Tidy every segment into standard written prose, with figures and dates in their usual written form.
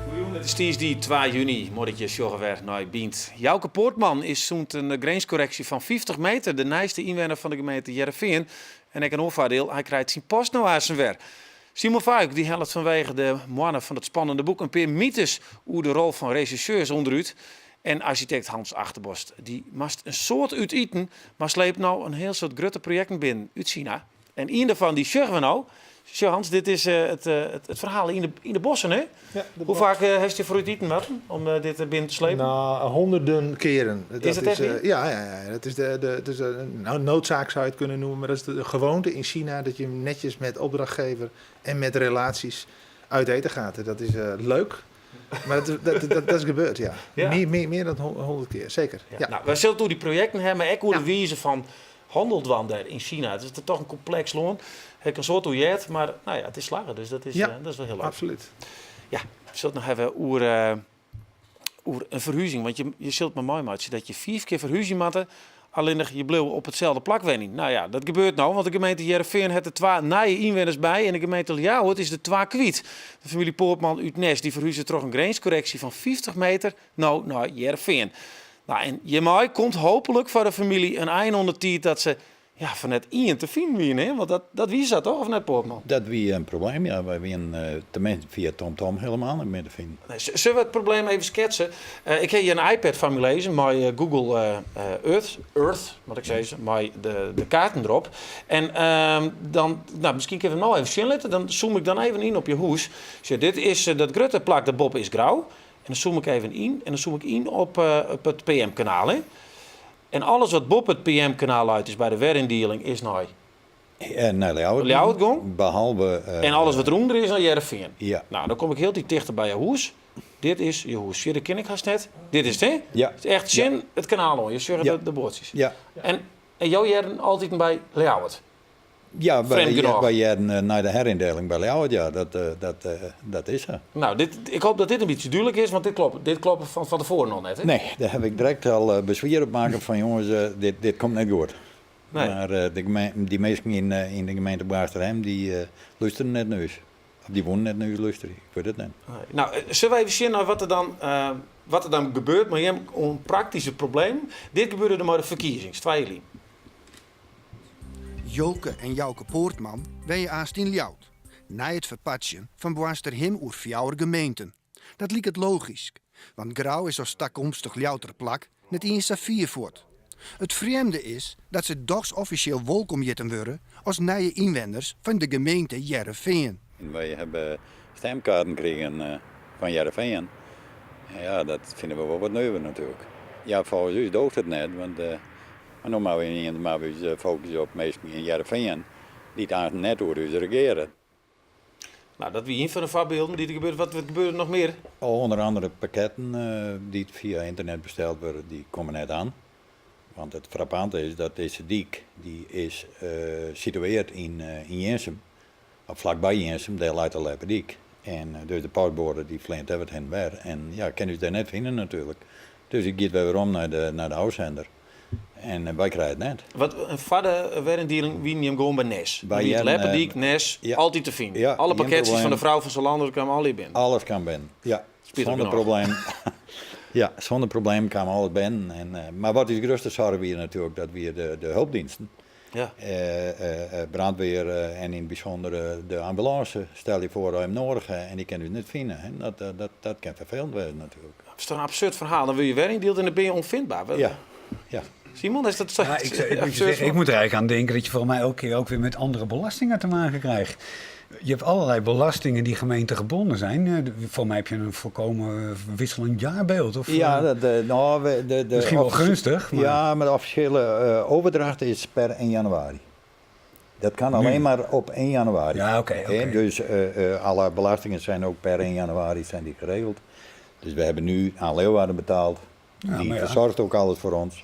Goejûn, it is tiisdei twa juny. Moai dat je sjogge wer nei Bynt. Jouke Poortman is sûnt in grinskorreksje fan 50 meter de nijste ynwenner fan de gemeente Hearrenfean. En ek in oar foardiel, hy krijt syn post no aansen wer. Simon Vuyk dy hellet fanwege de moanne fan it spannende boek in pear mytes oer de rol fan regisseurs ûnderút. En arsjitekt Hans Achterbosch dy moast in soad út iten, mar sleept no in hiel soad grutte projekten binnen út Sina. En ien dêrfan dy sjogge we no. Sjoch Hans, dit is it ferhaal yn de bossen, hè? Ja, de Hoe faak hast hjirfoar út iten moatten om dit binnen te slepen? Nou, honderden keren. Is Dat it echt is, waar? Ja, ja, ja. Dat is de, het is een, nou, noodzaak zou je het kunnen noemen, maar dat is de gewoonte in China dat je netjes met opdrachtgever en met relaties uit eten gaat. En dat is leuk, maar dat is gebeurd, ja. Meer dan 100 keer, zeker. Ja. Ja. Nou, wy sille it oer dy projekten ha, mar ek oer de wize fan hannel dwaan dêr yn Sina. It is toch in kompleks lân. Haw ik in soad oer heard, mar nou ja, it is slagge, dus dat is wol hiel leuk. Ja, we sille it noch hawwe oer in ferhuzing, want je silt mar meimeitsje dat je 5 kear ferhúzje moatte, allinnich je bliuwe op itselde plak wenjen. Nou ja, dat gebeurt no, want de gemeente Hearrenfean hat der 2 nije ynwenners by en de gemeente Ljouwert is der 2 kwyt. De famylje Poortman út Nes dy ferhuze troch in grinskorreksje fan 50 meter no nei Hearrenfean. Nou, en hjirmei komt hooplik foar de famylje in ein oan de tiid dat se, ja, foar net ien te finen wiene, hè? Want dat wie sa toch, of net, Poortman? Dat wie in probleem, ja. Wy wienen teminsten fia TomTom hielendal net mear te finen. Nee, sille we it probleem even sketse? Ik ha hjir in iPad foar my lizzen mei Google Earth, Earth moat ik sizze, mei de kaarten derop. En dan, nou, miskien kinne we him no even sjen litte. Dan zoom ik dan even yn op je hûs. Sjoch, dit is dat grutte plak dêrboppe is Grou. En dan zoom ik even yn en dan zoom ik yn op it PM-kanaal. Hè? En alles wat boppe it PM-kanaal leit is by de weryndieling is nei Nei Ljouwert. Ljouwert gong. Behalve, En alles wat derûnder is nei Hearrenfean. Ja. Nou, dan kom ik hieltyd tichter by je hûs. Dit is je hûs. Fierder kin ik hast net. Dit is it, hè? Ja. It is echt tsjin it kanaal oan. Je sjogge de boatsjes. Ja. En jo hearren altyd by Ljouwert? Ja, Frjemd genôch. wy hearren nei de herindeling by Ljouwert, ja, dat is sa. Nou, ik hoop dat dit in bytsje dúdlik is, want dit kloppet fan tefoaren al net, hè? Nee, dêr haw ik direkt al beswier op makke fan jonges, dit komt net goed. Nee. Mar dy minsken yn de gemeente Boarnsterhim, dy lústeren net nei ús. Of dy woenen net nei ús lústerje, ik wit it net. Nee. Nou, sille we even sjen nei wat der dan gebeurt mei jim oan praktyske problemen. Dit gebeurde der mei de ferkiezings, 2 jier lyn. Jolke en Jouke Poortman wenje aanst yn Ljouwert, nei it ferpartsjen fan Boarnsterhim oer fjouwer gemeenten. Dat liket logysk, want Grou is as takomstich Ljouwerter plak net iens sa fier fuort. It frjemde is dat se dochs offisjeel wolkom hjitten wurde as nije ynwenners fan de gemeente Hearrenfean. Wy hawwe stemkaarten krigen fan Hearrenfean. Ja, dat fine we wol wat nuver natuerlik. Ja, folgens ús doocht it net, want Mar no moatte we ynienen moatte we ús fokusje op minsken yn Hearrenfean dy't aanst net oer ús regeare. Nou, dat wie ien fan de foarbylden dy't der gebeurde. Wat gebeurde der noch mear? Onder andere pakketten dy't fia ynternet besteld wurde, dy komme net oan. Want it frappante is dat dizze dyk dy is situeard yn Jirnsum, of flakby Jirnsum, dêr leit de Leppedyk. En dus de postboade dy fleant dêr wat hinne en wer en ja, kin ús dêr net fine natuerlik. Dus it giet wer werom nei de ôfsender. En wy krije it net. Wat, foar de weryndieling wienen jim gewoan by Nes. By Wie it Jen, Leppedyk, Nes, ja. altyd te finen. Ja, Alle gjin pakketsjes fan probleem. de frou fan Solander kamen allegear binnen. Alles kaam binnen, ja. Spitich Sûnder genôch. probleem. Ja, sûnder probleem kaam alles binnen. En, mar wat ús grutste soarch wie natuerlik, dat wie de hulpdiensten. Ja. Brandweer en yn it bysûnder de ambulânse. Stel je foar dat je him noadich ha en dy kin ús net fine. Hè. Dat kin ferfelend wêze natuerlik. Dat is toch in absurd ferhaal? Dan wurde je weryndield en dan binne je ûnfindber. Wat- Ja, ja. Simon, is dat zo? Ja, ik moet je absurd zeggen, ik moet er eigenlijk aan denken dat je volgens mij elke keer ook weer met andere belastingen te maken krijgt. Je hebt allerlei belastingen die gemeentegebonden zijn. Volgens mij heb je een volkomen wisselend jaarbeeld. Of, Ja, dat nou, we, de, de misschien wel gunstig, maar Ja, maar de officiële overdracht is per 1 januari. Dat kan Nu. alleen maar op 1 januari. Ja, oké, Hè, oké. dus alle belastingen zijn ook per 1 januari zijn die geregeld. Dus we hebben nu aan Leeuwarden betaald. Ja, Die maar ja. verzorgt ook alles voor ons.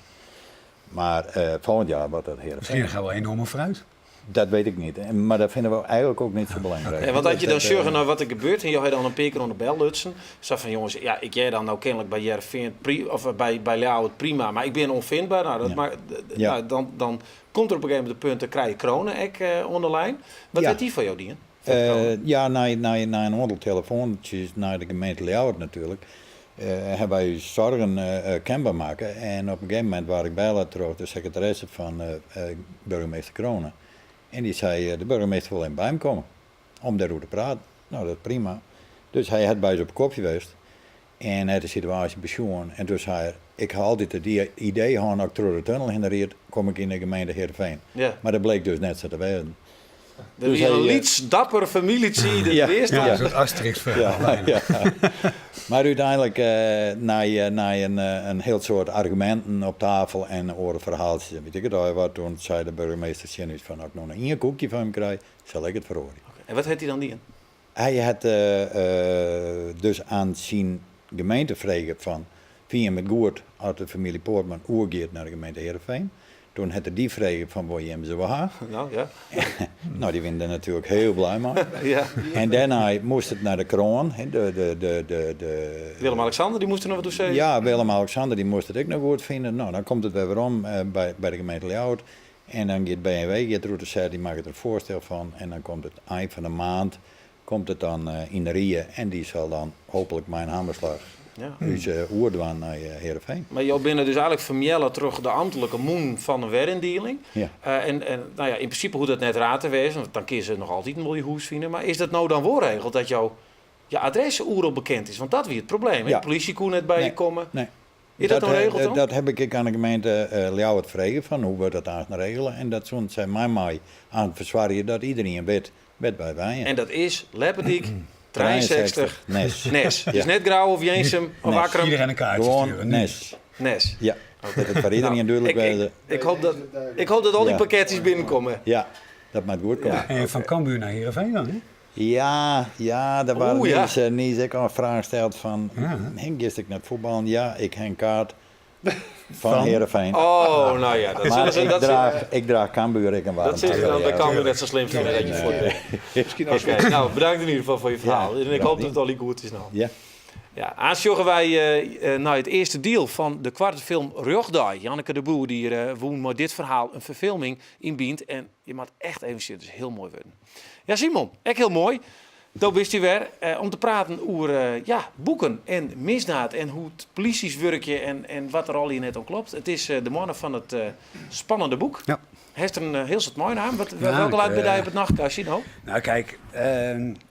Maar volgend jaar wordt dat Heerenveen. Misschien gaan we enorm vooruit. Dat weet ik niet. Maar dat vinden we eigenlijk ook niet zo belangrijk. Ja, want als je dan sjogge nei wat der gebeurt en jo ha dan in pear kear oan de bel lutsen, sa fan jonges, ja, ik hear dan no kenlik by Hearrenfean of by Ljouwert prima, mar ik bin onvindbaar. Nou, dat nou, dan komt der op in gegeven momint it punt, dan krije Crone ek oan de lijn. Wat hat dy foar jo dien? Ja, nei in oantal telefoantsjes nei de gemeente Ljouwert natuerlik, hawwe wy ús soargen kenber makke. En op in gegeven momint waard ik belle troch de sekretaresse fan burgemeester Crone. En dy sei, de burgemeester wol even by him komme om dêroer te praten. No, dat is prima. Dus hy hat by ús op 'e kofje west en hat de situaasje besjoen. En doe sei er, ik ha altyd it idee hân, as ik troch de tunnel hinne ried, kom ik yn de gemeente Heerenveen. Mar dat bleek dus net sa te wêzen. Der wie in lyts dapper famyljetsje dat wist. Ja, in soart Asterix-ferhaal. Ja, ja. Mar úteinlik, nei in hiel soad arguminten op tafel en oare ferhaaltsjes en wit ik it allegear wat, toen sei de burgemeester tsjin ús fan, as ik no noch ien koekje fan jim krij, sil ik it feroarje. En wat hat hy dan dien? Hy hat dus oan syn gemeente frege fan, fine jim it goed as de famylje Poortman oergiet nei de gemeente Heerenveen? Toen hat er dy frege fan, wolle jim se wol ha? Nou, ja. Nou, dy wiene der natuerlik hiel blij mei. En dêrnei moast it nei de kroan, hè, de Willem-Alexander, dy moast der noch wat oer sizze? Ja, Willem-Alexander dy moast it ek noch goed fine. Nou, dan komt it wer werom by de gemeente Ljouwert. En dan giet B&W giet deroer te set, dy makket der in foarstel fan. En dan komt it ein fan de maand komt it dan yn de rie en dy sil dan hooplik mei in hammerslach ús oerdwaan nei Heerenveen. Mar jo binne dus eigenlik fermealle troch de amtlike mûnen fan in weryndieling. En nou ja, yn prinsipe hoecht dat net raar te wêzen, want dan kinne se noch altyd wol je hûs fine. Mar is dat no dan wol regeld dat jo adres oeral bekend is? Want dat wie it probleem, hè? De polysje koe net by je komme. Nee. Is dat no regeld dan? Dat heb ik ek oan de gemeente Ljouwert frege, fan hoe wurdt dat aanst regele? En dat soene sy mei my aanst fersoargje dat iederien wit wêr't wy wenje. En dat is Leppedyk 63 Nes. Nes. Dus net Grou of Jirnsum of Akkrum. Iedereen in kaartje Gewoan sturen. Nes. Nes. Ja, dat it foar iederien dúdlik wêze. Ik hoop dat al dy pakketsjes binnenkomme. Ja, dat moat goed komme. En fan Cambuur nei Heerenveen dan, hè? Ja, ja, dêr waard niis, niis ek al in fraach steld fan, Henk, giest ek nei it fuotballen? Ja, ik ha in kaart fan Heerenveen. Oh, nou ja, dat Mar ik draach, ik draach Cambuur ek in waarm Dat sizze hart. dan by Cambuur net sa slim fine dat je fuort binne. Oké, nou bedankt yn ieder gefal foar je ferhaal. En ik hoop dat it allegear goed is no. Ja. Ja, aanst sjogge wy nei it earste diel fan de koarte film Rjochtdei. Janneke de Boer dy wûn mei dit ferhaal in ferfilming yn Bynt. En je moat echt even sjen, it is hiel moai wurden. Ja Simon, ek hiel moai. Do bist hjir wer om te praten oer ja, boeken en misdaad en hoe't polysjes wurkje en wat der allegear net oan klopt. It is de moanne fan it spannende boek. Ja. Hast der in hiel soad meinaam? Wat, Ja, welke ik, leit by dy op it nachtkastje no? Nou kijk,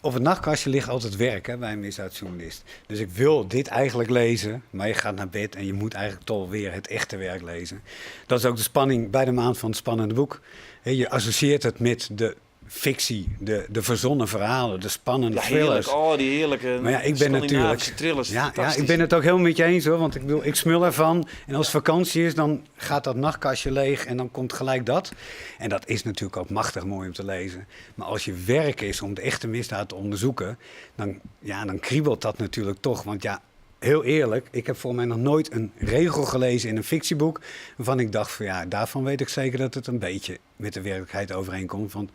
op het nachtkastje ligt altijd werk, hè, bij een misdaadjournalist. Dus ik wil dit eigenlijk lezen, maar je gaat naar bed en je moet eigenlijk toch weer het echte werk lezen. Dat is ook de spanning bij de maand van het spannende boek. Hè, je associeert het met de fictie, de verzonnen verhalen, de spannende Ja, heerlijk. thrillers. Oh, die heerlijke Maar ja, ik ben Scandinavische natuurlijk thrillers. Ja, ja, ik Fantastisch. ben het ook helemaal met je eens hoor. Want ik smul ervan. En als het vakantie is, dan gaat dat nachtkastje leeg en dan komt gelijk dat. En dat is natuurlijk ook machtig mooi om te lezen. Maar als je werk is om de echte misdaad te onderzoeken, dan kriebelt dat natuurlijk toch. Want ja, heel eerlijk, ik heb volgens mij nog nooit een regel gelezen in een fictieboek waarvan ik dacht van ja, daarvan weet ik zeker dat het een beetje met de werkelijkheid overeenkomt. Want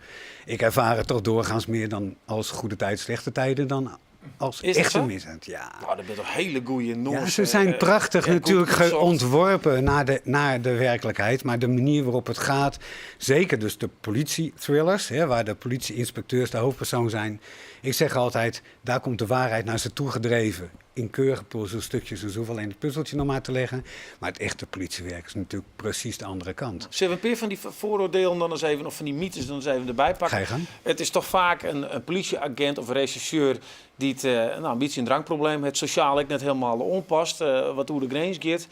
ik ervaar het toch doorgaans meer dan als goede tijd, slechte tijden dan als Is dat echte zo? misdaad. Ja. Nou, dat zijn toch hele goede Ja, Noorse, ze zijn prachtig ja, goed natuurlijk gezocht. ontworpen naar de werkelijkheid. Maar de manier waarop het gaat, zeker dus de politie-thrillers, hè, waar de politie-inspecteurs de hoofdpersoon zijn. Ik zeg altijd, daar komt de waarheid naar ze toe gedreven. In keurige puzzelstukjes en zoveel alleen het puzzeltje nog maar te leggen. Maar het echte politiewerk is natuurlijk precies de andere kant. Zullen we een paar van die vooroordelen dan eens even, of van die mythes dan eens even erbij pakken? Ga je gang. Het is toch vaak een politieagent of een rechercheur die het een beetje een drankprobleem het sociaal ook net helemaal onpast, wat hoe de grens gaat.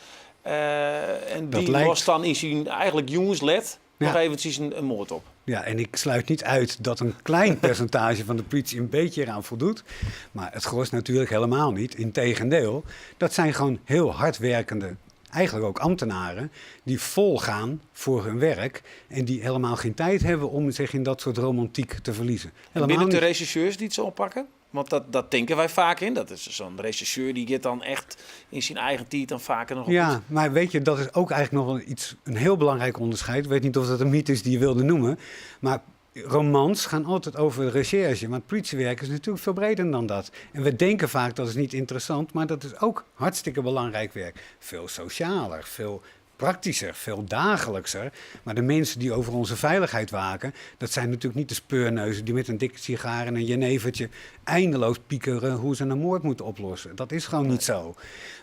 En Dat die lijkt lost dan in zijn eigenlijk jongenslet nog Ja. eventjes een moord op. Ja, en ik sluit niet uit dat een klein percentage van de politie een beetje eraan voldoet. Maar het gros natuurlijk helemaal niet. Integendeel, dat zijn gewoon heel hardwerkende, eigenlijk ook ambtenaren, die volgaan voor hun werk en die helemaal geen tijd hebben om zich in dat soort romantiek te verliezen. En Helemaal binnen de niet. rechercheurs die het zo oppakken? Want dat denken wij vaak in. Dat is zo'n rechercheur die gaat dan echt in zijn eigen tijd dan vaker nog op Ja, iets. maar dat is ook eigenlijk nog wel een heel belangrijk onderscheid. Ik weet niet of dat een mythe is die je wilde noemen. Maar Romans gaan altijd over recherche, maar het politiewerk is natuurlijk veel breder dan dat. En we denken vaak dat is niet interessant, maar dat is ook hartstikke belangrijk werk. Veel socialer, veel praktischer, veel dagelijkser. Maar de mensen die over onze veiligheid waken, dat zijn natuurlijk niet de speurneuzen die met een dikke sigaar en een jenevertje eindeloos piekeren hoe ze een moord moeten oplossen. Dat is gewoon niet zo.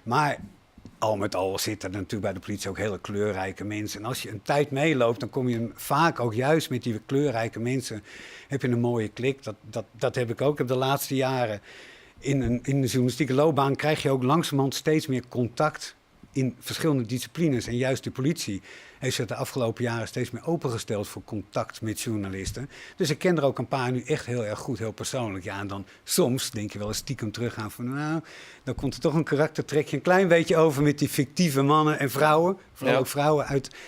Maar al met al zitten er natuurlijk bij de politie ook hele kleurrijke mensen. En als je een tijd meeloopt, dan kom je vaak ook juist met die kleurrijke mensen, heb je een mooie klik. Dat heb ik ook. Ik heb de laatste jaren in de journalistieke loopbaan krijg je ook langzamerhand steeds meer contact in verschillende disciplines. En juist de politie heeft zich de afgelopen jaren steeds meer opengesteld voor contact met journalisten. Dus ik ken er ook een paar nu echt heel erg goed, heel persoonlijk. Ja, en dan soms denk je wel eens stiekem terug aan van, nou, dan komt er toch een karaktertrekje een klein beetje over met die fictieve mannen en vrouwen. Vooral ook vrouwen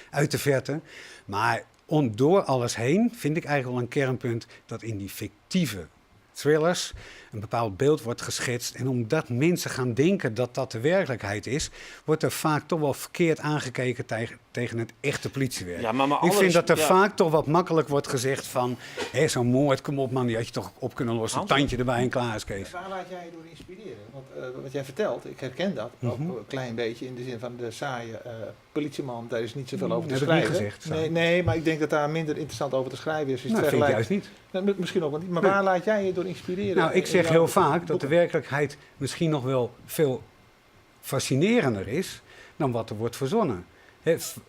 uit de verte. Maar door alles heen vind ik eigenlijk wel een kernpunt dat in die fictieve thrillers een bepaald beeld wordt geschetst. En omdat mensen gaan denken dat dat de werkelijkheid is, wordt er vaak toch wel verkeerd aangekeken tegen het echte politiewerk. Ja, maar Ik alles vind dat er ja. vaak toch wat makkelijk wordt gezegd van, hè, zo'n moord, kom op man, die had je toch op kunnen lossen. Hans? Tandje erbij en klaar is Kees. Waar laat jij je door inspireren? Want wat jij vertelt, ik herken dat ook een klein beetje in de zin van de saaie politieman, daar is niet zoveel over te Heb ik niet schrijven. gezegd, Nee, sorry. nee, maar ik denk dat daar minder interessant over te schrijven is. Als je Nou, het dat vind ik vergelijkt. juist niet. Nou, misschien ook wel niet. Maar Nee. waar laat jij je door inspireren? Nou, ik in zeg jouw heel vaak dat de boeken? werkelijkheid misschien nog wel veel fascinerender is dan wat er wordt verzonnen.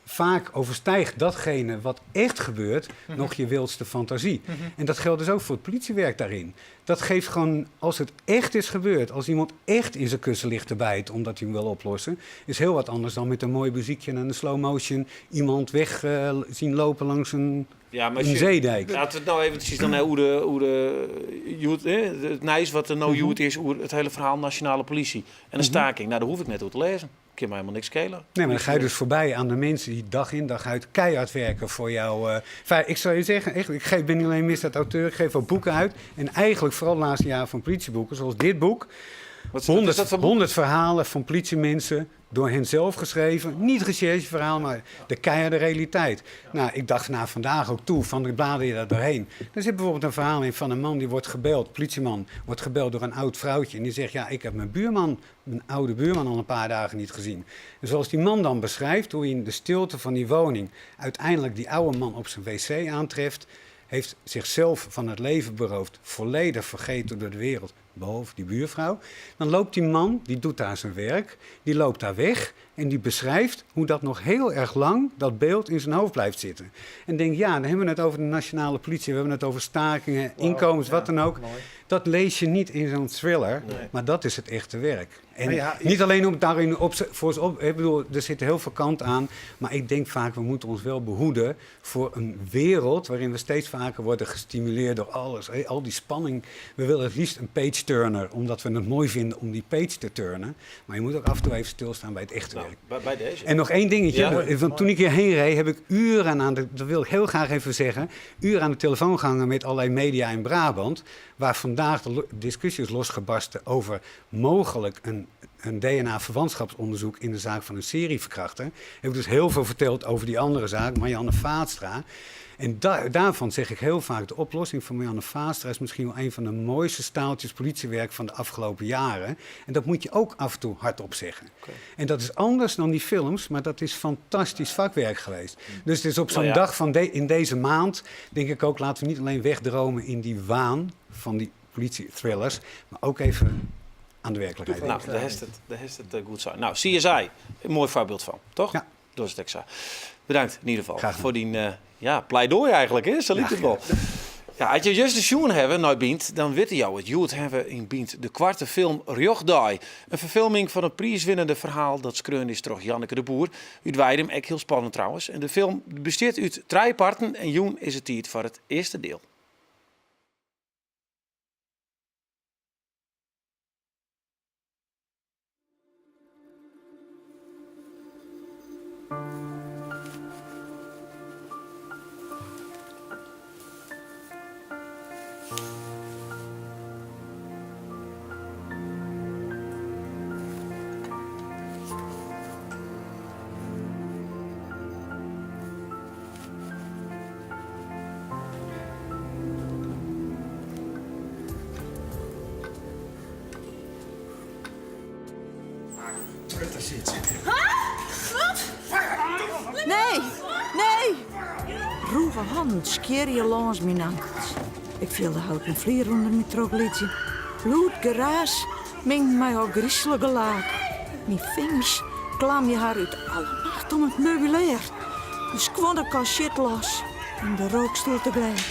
Vaak overstijgt datgene wat echt gebeurt nog je wildste fantasie. En dat geldt dus ook voor het politiewerk daarin. Dat geeft gewoon, als het echt is gebeurd, als iemand echt in zijn kussen ligt te bijten omdat hij hem wil oplossen, is heel wat anders dan met een mooi muziekje en een slow motion iemand weg zien lopen langs Ja, maar een zeedijk. Laten we het nou eventjes dan, hè, hoe de, hoe de, joet, hè, het nieuws wat er nou joet is, hoe het hele verhaal nationale politie en de staking. Nou, daar hoef ik net hoe te lezen. Ik kan mij helemaal niks schelen. Nee, maar dan ga je dus voorbij aan de mensen die dag in dag uit keihard werken voor jou. Fijn, ik zou je zeggen, echt, ik ben niet alleen misdaadauteur, ik geef ook boeken uit. En eigenlijk vooral de laatste jaren van politieboeken, zoals dit boek. Wat is dat voor boek? 100 verhalen van politiemensen, door hen zelf geschreven. Niet rechercheverhaal, maar de keiharde realiteit. Nou, ik dacht na vandaag ook toe, van ik blader je daar doorheen. Er zit bijvoorbeeld een verhaal in van een man die wordt gebeld, politieman, wordt gebeld door een oud vrouwtje. En die zegt, ja, ik heb mijn buurman, mijn oude buurman al een paar dagen niet gezien. En zoals die man dan beschrijft, hoe hij in de stilte van die woning uiteindelijk die oude man op zijn wc aantreft, heeft zichzelf van het leven beroofd, volledig vergeten door de wereld, behalve die buurvrouw. Dan loopt die man, die doet daar zijn werk, die loopt daar weg en die beschrijft hoe dat nog heel erg lang, dat beeld in zijn hoofd blijft zitten. En denk, ja, dan hebben we het over de nationale politie, we hebben het over stakingen, inkomens, wat dan ook. Mooi. Dat lees je niet in zo'n thriller, Nee. maar dat is het echte werk. En Maar ja, niet alleen om daarin op, voor ze op, ik bedoel, er zit heel veel kant aan, maar ik denk vaak, we moeten ons wel behoeden voor een wereld waarin we steeds vaker worden gestimuleerd door alles, hè, al die spanning. We willen het liefst een page-turner, omdat we het mooi vinden om die page te turnen. Maar je moet ook af en toe even stilstaan bij het echte Nou, werk. bij deze. En nog één dingetje, Ja. want toen ik hierheen reed, heb ik uren aan de, dat wil ik heel graag even zeggen, uren aan de telefoon gehangen met allerlei media in Brabant, waar vandaag de discussie is losgebarsten over mogelijk een D N A-verwantschapsonderzoek in de zaak van een serieverkrachter. Heb ik dus heel veel verteld over die andere zaak, Marianne Vaatstra. En daarvan zeg ik heel vaak, de oplossing van Marianne Vaatstra is misschien wel een van de mooiste staaltjes politiewerk van de afgelopen jaren. En dat moet je ook af en toe hardop zeggen. En dat is anders dan die films, maar dat is fantastisch vakwerk geweest. Dus het is op zo'n dag van in deze maand, denk ik ook, laten we niet alleen wegdromen in die waan van die politiethrillers, maar ook even aan de werkelijkheid. Nou, daar is het, daar is het goed zo. Nou, CSI, een mooi voorbeeld van, toch? Ja. Door het Exa. Bedankt in ieder geval Graag gedaan. voor die pleidooi eigenlijk, hè? Zo liep het wel. Ja, als je juist de schoen hebben naar Bient, dan weet jou het. Joet hebben in Bient de kwarte film Rjochtdaai. Een verfilming van het prijswinnende verhaal dat skreun is door Janneke de Boer. Uit Weidum, ook heel spannend trouwens. En de film besteedt uit 3 parten en jong is het tijd voor het eerste deel. trutter sit. Nee, nee! Rûge hannen skjirje lâns myn ankels. Ik fiel de houten flier ûnder my trochglydzjen. Lûd geraas mingt mei ôfgryslik gelaak. Myn fingers klamje har út alle macht om it meubilêr. De skuonnekast sjit los en de rookstoel te glêd.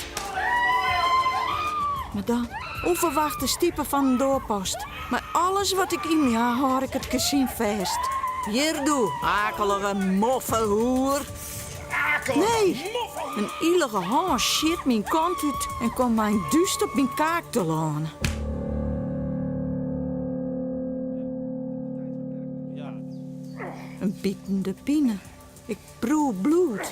Mar dan, ûnferwachte stipe fan in doarpost. Mei alles wat ik yn my ha hâld ik it kezyn fêst. Hjir doe, akelige moffe hoer! Nee! In ilige hân sjit myn kant út en komt mei in dúst op myn kaak telâne. In bitende pine. Ik proef bloed.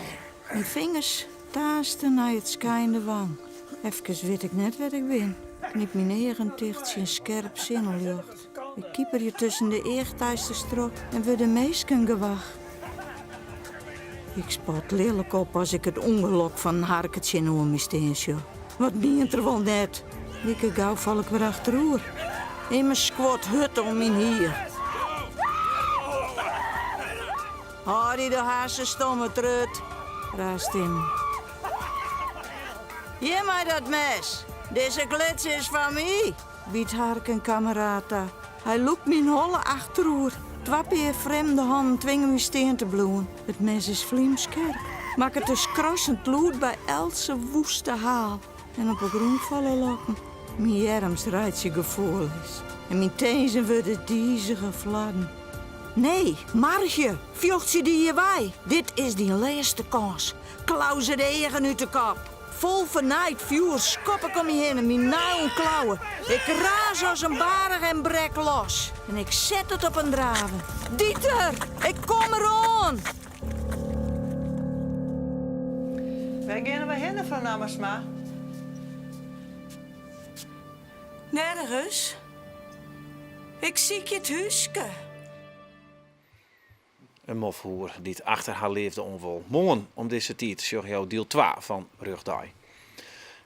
Myn fingers taaste nei it skeinde wang. Efkes wit ik net wêr't ik bin. Knyp myn eagen ticht tsjin skerp sinneljocht. Ik kiperje tusken de eachteisters troch en wurd de minsken gewach. Ik spat lilk op as ik it ûngelok fan in harker tsjinoer my stean sjoch. Wat mient er wol net? Like gau fal ik wer achteroer. Immen skuort hurd oan myn hier. Hâld dy de harsen, stomme trut, raast immen. Hjir mei dat mes! Dizze klits is fan my! Biedt Hark in kammeraat ta. Hy lûkt myn holle achteroer. Twa pear frjemde hannen twinge my stean te bliuwen. It mes is flymskerp, makket in skrassend lûd by eltse woeste haal. En op 'e grûn falle lokken. Myn earms reitsje gefoelleas en myn tinzen wurde dizige flarden. Nee, Margje, fjochtsje dy hjir wei. Dit is dyn lêste kâns. Klau se de eagen út 'e kop. Fol fernijd fjoer skop ik om my hinne, myn neilen klauwe. Ik raas as in baarch en brek los. En ik set it op in draven. Dieter, ik kom deroan! Wêr geane we hinne, frou Nammersma? Nergens. Ik sykje it húske. In mofhoer dy't achter har leafde oan wol. Moarn om dizze tiid sjogge jo diel 2 fan Rjochtdei.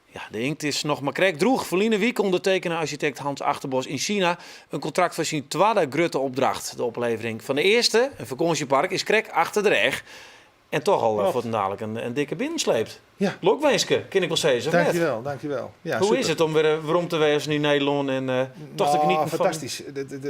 Ja, de inkt is noch mar krekt drûch. Ferline wike ûndertekene arsjitekt Hans Achterbos yn Sina in kontrakt foar syn twadde grutte opdracht. De oplevering fan de earste, in fakânsjepark, is krekt achter de rêch. En toch al fuortendalik in dikke binnensleept. Ja. Lokwinske, kin ik wol sizze, of net? Dankjewel, dankjewel. Ja, Hoe super. is it om wer werom te wêzen yn Nederlân en toch te Nou, genieten fan... Fantastisch.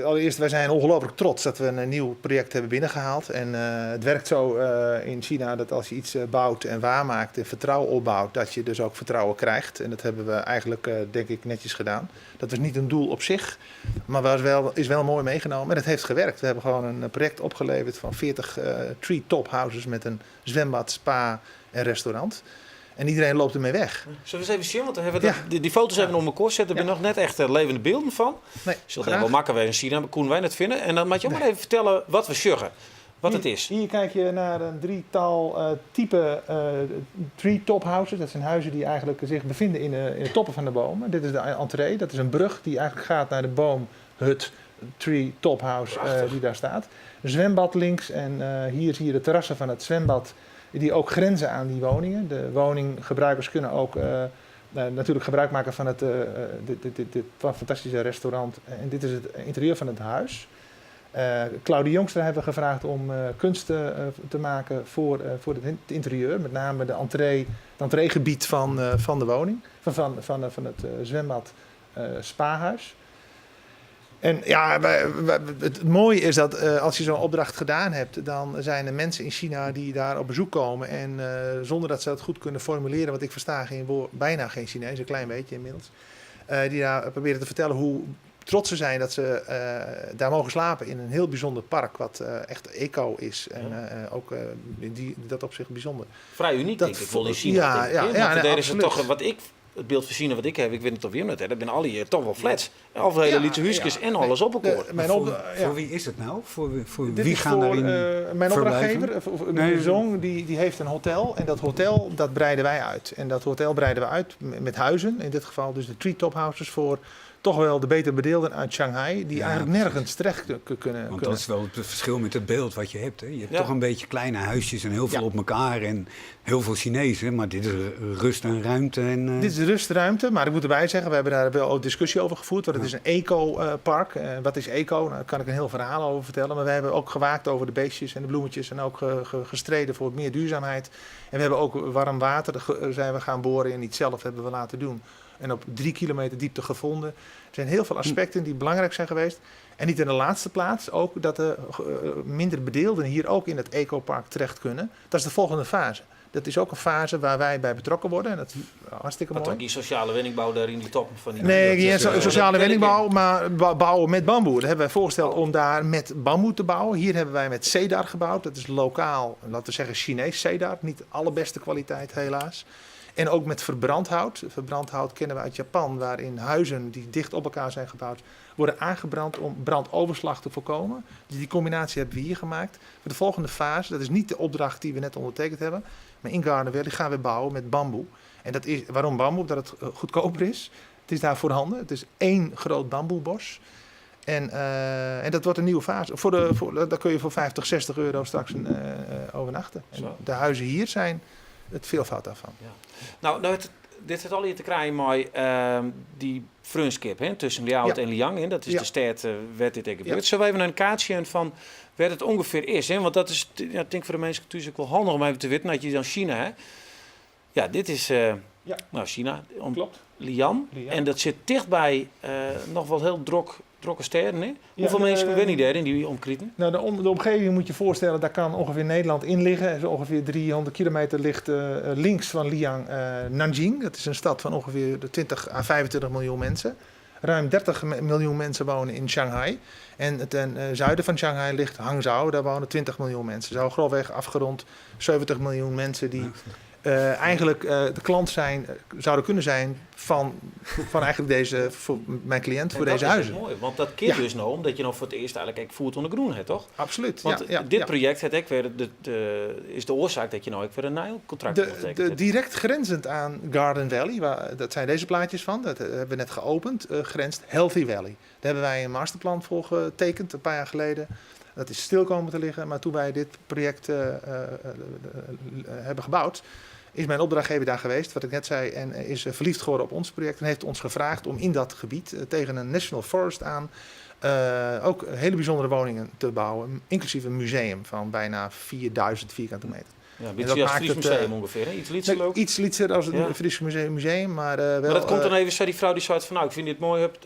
Allereerst, wij zijn ongelooflijk trots dat we een nieuw project hebben binnengehaald. En het werkt zo in China dat als je iets bouwt en waarmaakt en vertrouwen opbouwt, dat je dus ook vertrouwen krijgt. En dat hebben we eigenlijk, denk ik, netjes gedaan. Dat was niet een doel op zich, maar is wel mooi meegenomen. En het heeft gewerkt. We hebben gewoon een project opgeleverd van 40 tree top houses met een zwembad, spa en restaurant. En iedereen loopt ermee weg. Zullen we eens even zien? Want we hebben dat, Ja. die foto's hebben we om elkaar zetten. Er zijn nog net echt levende beelden van. Nee, Zullen graag. wel makkelijk wezen in China, maar koen wij het vinden. En dan moet je ook maar even vertellen wat we sjoggen. Wat het is. Hier kijk je naar een drietal type tree top houses. Dat zijn huizen die eigenlijk zich bevinden in de toppen van de bomen. Dit is de entree. Dat is een brug die eigenlijk gaat naar de boomhut tree top house die daar staat. Een zwembad links en hier zie je de terrassen van het zwembad die ook grenzen aan die woningen. De woninggebruikers kunnen ook natuurlijk gebruik maken van dit fantastische restaurant. En dit is het interieur van het huis. Claudia Jongstra hebben we gevraagd om kunsten te maken voor het interieur. Met name het entreegebied van de woning, van het zwembad spahuis. En ja, het mooie is dat als je zo'n opdracht gedaan hebt, dan zijn er mensen in China die daar op bezoek komen. En zonder dat ze dat goed kunnen formuleren, want ik versta bijna geen Chinees, een klein beetje inmiddels. Die daar proberen te vertellen hoe trots ze zijn dat ze daar mogen slapen in een heel bijzonder park, wat echt eco is. En, ook in dat opzicht bijzonder. Vrij uniek, Dat denk ik, wel in China, denk ik, hè? Want daar is het toch, wat ik, het beeld van China wat ik heb, ik weet niet of je het hebt, dat zijn al die toch wel flats. Of hele lietse huisjes en alles op elkaar. Voor wie is het nou? Voor Dit wie is gaan voor, daarin mijn verblijven? opdrachtgever, of mijn zoon, die heeft een hotel. En dat hotel, dat breiden wij uit. En dat hotel breiden we uit met huizen. In dit geval dus de tree top houses voor Toch wel de beter bedeelden uit Shanghai, die Ja, eigenlijk precies. nergens terecht kunnen. Want dat is wel het verschil met het beeld wat je hebt. Hè? Je hebt toch een beetje kleine huisjes en heel veel op elkaar en heel veel Chinezen. Maar dit is rust en ruimte. En, Dit is rustruimte, maar ik moet erbij zeggen, we hebben daar wel ook discussie over gevoerd. Want het is een eco-park. Wat is eco? Nou, daar kan ik een heel verhaal over vertellen. Maar wij hebben ook gewaakt over de beestjes en de bloemetjes. En ook gestreden voor meer duurzaamheid. En we hebben ook warm water zijn we gaan boren en niet zelf hebben we laten doen. En op 3 kilometer diepte gevonden. Er zijn heel veel aspecten die belangrijk zijn geweest. En niet in de laatste plaats ook dat de minder bedeelden hier ook in het ecopark terecht kunnen. Dat is de volgende fase. Dat is ook een fase waar wij bij betrokken worden. En dat is hartstikke Maar mooi. toch die sociale woningbouw daar in die top van die... Nee, dat geen is, sociale dat ken ik woningbouw, maar bouwen met bamboe. Dat hebben wij voorgesteld om daar met bamboe te bouwen. Hier hebben wij met cedar gebouwd. Dat is lokaal, laten we zeggen Chinees cedar. Niet de allerbeste kwaliteit helaas. En ook met verbrand hout. Verbrand hout kennen we uit Japan, waarin huizen die dicht op elkaar zijn gebouwd, worden aangebrand om brandoverslag te voorkomen. Dus die combinatie hebben we hier gemaakt. Voor de volgende fase, dat is niet de opdracht die we net ondertekend hebben, maar in Garden Valley gaan we bouwen met bamboe. En dat is, waarom bamboe? Omdat het goedkoper is. Het is daar voorhanden. Het is één groot bamboebos. En dat wordt een nieuwe fase. Daar kun je voor 50, 60 euro straks overnachten. En de huizen hier zijn het veelvoud daarvan. Ja. Nou, dit heeft al hier te krijgen met die vriendschap, hè, tussen Ljouwert en Liang. Hè, dat is de stad waar dit gebeurt. Zullen we even een kaartje van waar het ongeveer is? Hè? Want dat is, ja, ik denk voor de mensen natuurlijk wel handig om even te weten dat je dan China, hè? Ja, dit is China. Om Liang. Liang. En dat zit dichtbij nog wel heel drokke steden. Hè? Ja, Hoeveel mensen wonen daar in die omkrieten? Nou, de omgeving moet je voorstellen, daar kan ongeveer Nederland in liggen. Zo ongeveer 300 kilometer ligt links van Liang Nanjing. Dat is een stad van ongeveer de 20 à 25 miljoen mensen. Ruim 30 miljoen mensen wonen in Shanghai. En ten zuiden van Shanghai ligt Hangzhou. Daar wonen 20 miljoen mensen. Zo grofweg afgerond 70 miljoen mensen die eigenlijk de klant zijn, zouden kunnen zijn van eigenlijk deze, voor mijn cliënt, En voor dat deze is huizen. mooi, want dat keert dus nou, omdat je nog voor het eerst eigenlijk voert onder groen hebt, toch? Absoluut, Want dit project het ook weer is de oorzaak dat je nou ook weer een Nijl-contract ondertekent hebt. Direct grenzend aan Garden Valley, waar, dat zijn deze plaatjes van, dat hebben we net geopend, grenst Healthy Valley. Daar hebben wij een masterplan voor getekend een paar jaar geleden. Dat is stil komen te liggen, maar toen wij dit project hebben gebouwd, is mijn opdrachtgever daar geweest, wat ik net zei, en is verliefd geworden op ons project en heeft ons gevraagd om in dat gebied tegen een National Forest aan ook hele bijzondere woningen te bouwen, inclusief een museum van bijna 4000 vierkante meter. Ja, een En beetje dat als maakt het Fries het, Museum ongeveer, hè? Iets lietser Nee, ook? iets lietser als het Fries Museum, maar wel, Maar dat komt dan even, zei die vrouw die zei van, nou, ik vind dit mooi, hup,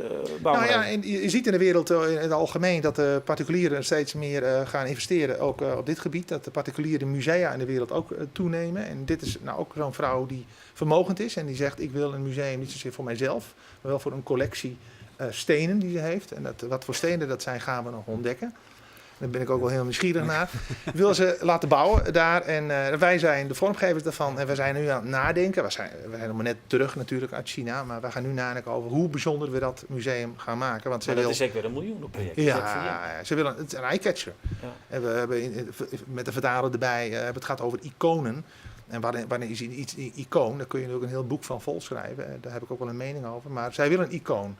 bouw maar even. En je ziet in de wereld in het algemeen dat de particulieren steeds meer gaan investeren, ook op dit gebied. Dat de particuliere musea in de wereld ook toenemen. En dit is nou ook zo'n vrouw die vermogend is en die zegt, ik wil een museum niet zozeer voor mijzelf, maar wel voor een collectie stenen die ze heeft. En wat voor stenen dat zijn, gaan we nog ontdekken. Daar ben ik ook wel heel nieuwsgierig naar. Wil ze laten bouwen daar. En wij zijn de vormgevers daarvan. En we zijn nu aan het nadenken. We zijn nog maar net terug natuurlijk uit China. Maar wij gaan nu nadenken over hoe bijzonder we dat museum gaan maken. Want ze Maar dat wil is ook weer een miljoenenproject. Ja, Dat is ook voor jou. ze willen, het is een eye-catcher. En we hebben met de vertaler erbij, het gaat over iconen. En wanneer is iets een icoon? Daar kun je natuurlijk een heel boek van vol schrijven. Daar heb ik ook wel een mening over. Maar zij willen een icoon.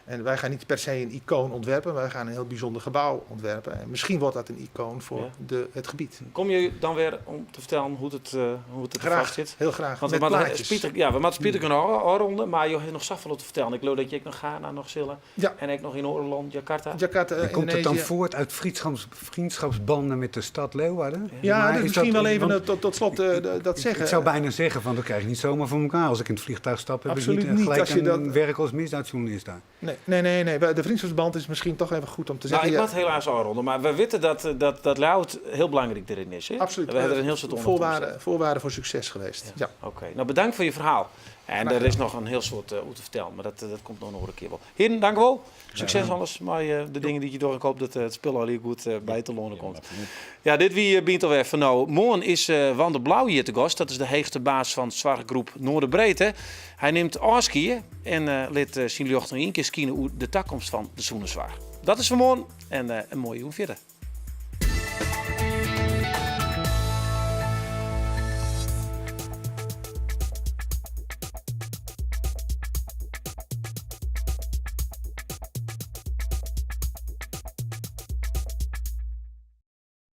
En wij gaan niet per se een icoon ontwerpen, wij gaan een heel bijzonder gebouw ontwerpen. En misschien wordt dat een icoon voor het gebied. Kom je dan weer om te vertellen hoe het er Graag, vast zit? heel graag. Want Met we moeten plaatjes. Pieter, ja, we moeten Pieter kunnen afronden, maar je hebt nog zoveel te vertellen. Ik geloof dat je nog Ghana nog zullen. En ik nog in Oorland, Jakarta. Jakarta, En komt het dan Indonesië. voort uit vriendschapsbanden met de stad Leeuwarden? Ja, Maar dus is misschien dat wel even, want tot slot dat zeggen. Ik zou bijna zeggen, van, dat krijg je niet zomaar voor elkaar. Als ik in het vliegtuig stap, heb ik Absoluut niet niet, gelijk als je een dat werk als misdaadjournalist daar. Nee, nee, nee, nee. De vriendschapsband is misschien toch even goed om te zeggen. Ik moet helaas afronden, maar we weten dat Ljouwert heel belangrijk erin is. Hè? Absoluut. We hebben er een heel soort onderzoek gezet. Voorwaarde voor succes geweest. Ja. Oké. Bedankt voor je verhaal. En Graag er is gedaan. nog een heel soort hoe te vertellen, maar dat komt nog een keer wel. Heren, dank u wel. Succes alles met de dingen die je door. Ik hoop dat het spul al hier goed bij te lonen komt. Ja, dit wie bient alweer van nou. Morgen is Wander Blauw hier te gast. Dat is de heegste baas van Zwartgroep Noorderbreedte. Hij neemt afscheid en liet zijn jocht nog één keer skiën hoe de toekomst van de Zoenenzwaar. Dat is vanmorgen en een mooie hoe verder.